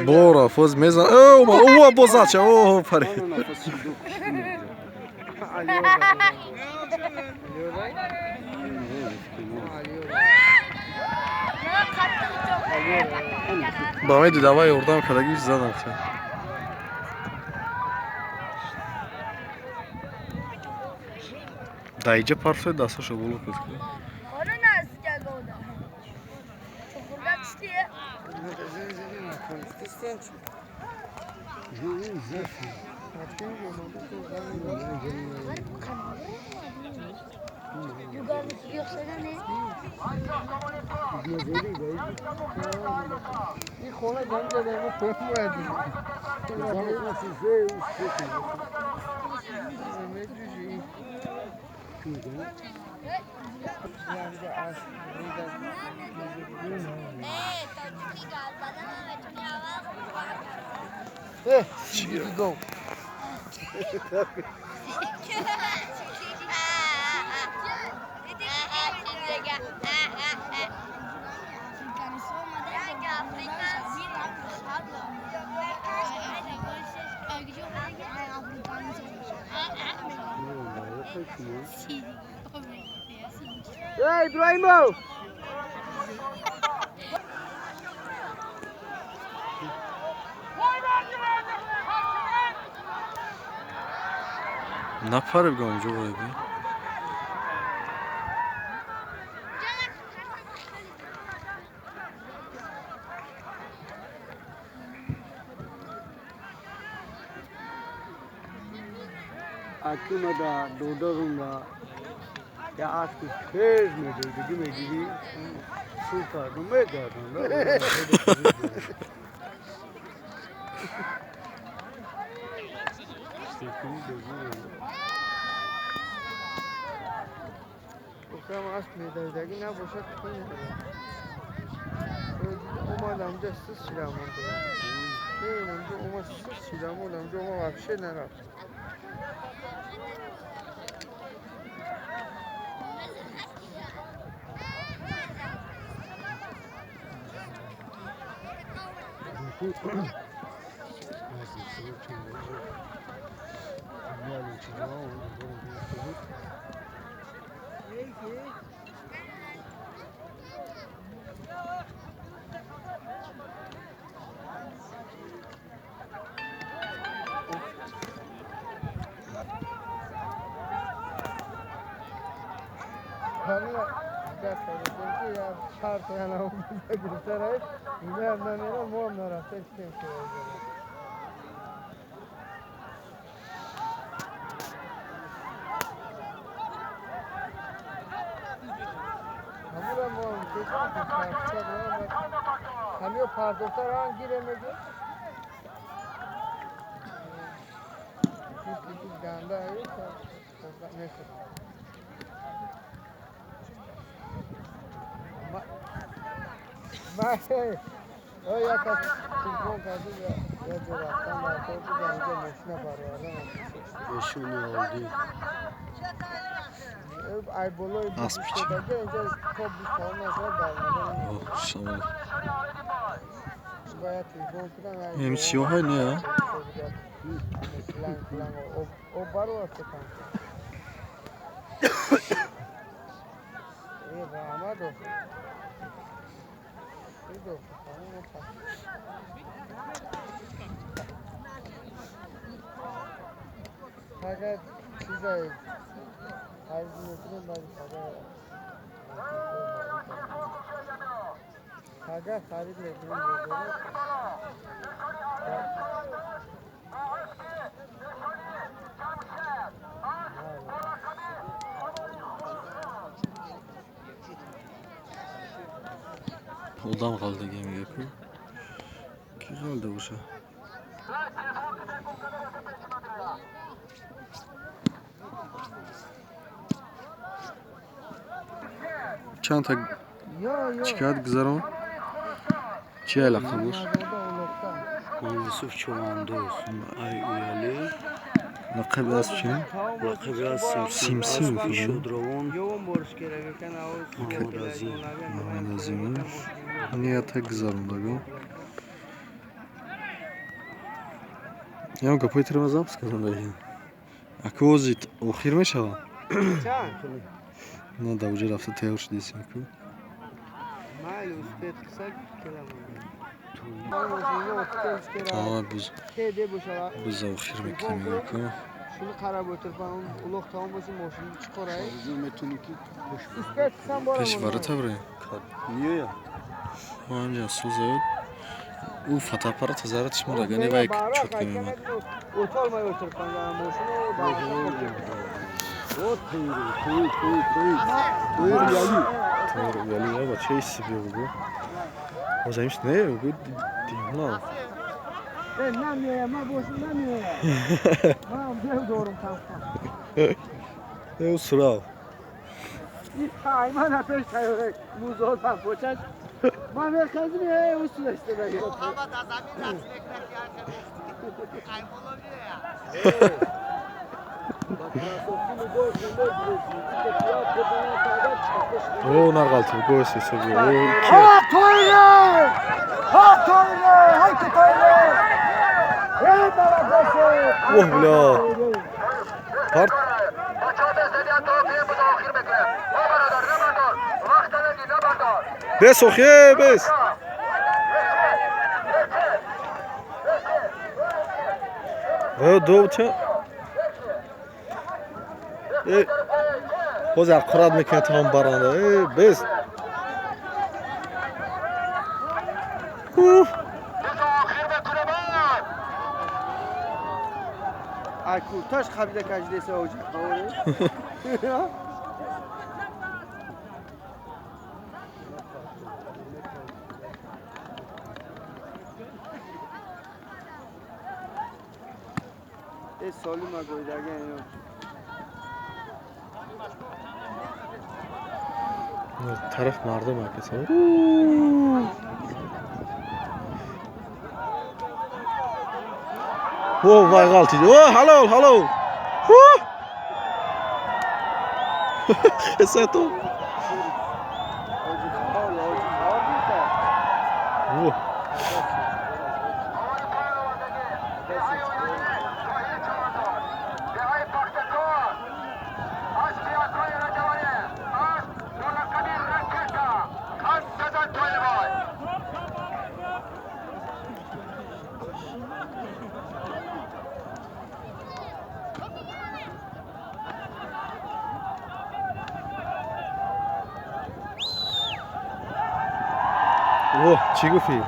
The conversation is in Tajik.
Бора фоз мезан. О, о, бозача, о, пари. Ба меди давай ёрдам кардагиш задам. Да иҷа парфе дасташо боло куд. Go. Hey, Ibrahimo! Напарib гам ҷо би. Акимада додарунда я аски фез медиги медиги сука думега. Асп чи? Ем сиёҳай не, а? Одам ғалдаги мега-ку. Ки ғалда боша? Чанд та чӣ кард гузарон? Чи алақа бош? Юсуф Чувандоз, ай уяли. Лақаби асп чи? Лақаби асп Симсим. Шодравон Муҳаммадазим. Муҳаммадазим. Нията гузарондаго. Ям гапои тирма запис кардам дар. Аку ози охир мешава? На да уже рафта тайёр шудисем ку. Майли успет қисак келам. А буз. Буз охир мекунем ку. Шуни қараб o'tirib, uloq tamom bo'lsa moshinani chiqaray. Успеть qilsam boraman. Пеш ворота бре. Миёя. Ҳамҷа сӯзад. Ӯ фотоаппарат заратиш мора гани вай чётко мемад. O'tolmay o'tiribman moshina. Вот тойр, тойр, тойр, тойр. Тойр яли. Тойр яли, я бача себе бугу. Озамиш не, бугу дивона. Намея, ман бошам намея. Ман бев дорум тамом. Э, сурав. Ин айман пеш тайёр музод бочаш. Ман мехазим, э, усул истода. Муҳаммад аз замин рақс мекунад ки ҳар қаймоло меояд. О, нағалтib, госи соби. О, ки? Ха тойре! Ха тойре! Ҳай ки тойре! Эй молодцы! Оҳ, бля. Парт. Бес охе, бес. Ва ду ча? Э, боз аққурат мекунад тамом баранда. Э, бес. Уф. Ай курташ қабида каждеса оҷи қавори. Э солима гойдага ино. Тараф мардум акаса. О, вай ғалтид. О, ҳалол, ҳалол. Хесато. Оҷи қавор, оҷи қавор бита. О. О, чӣ гуфтӣ?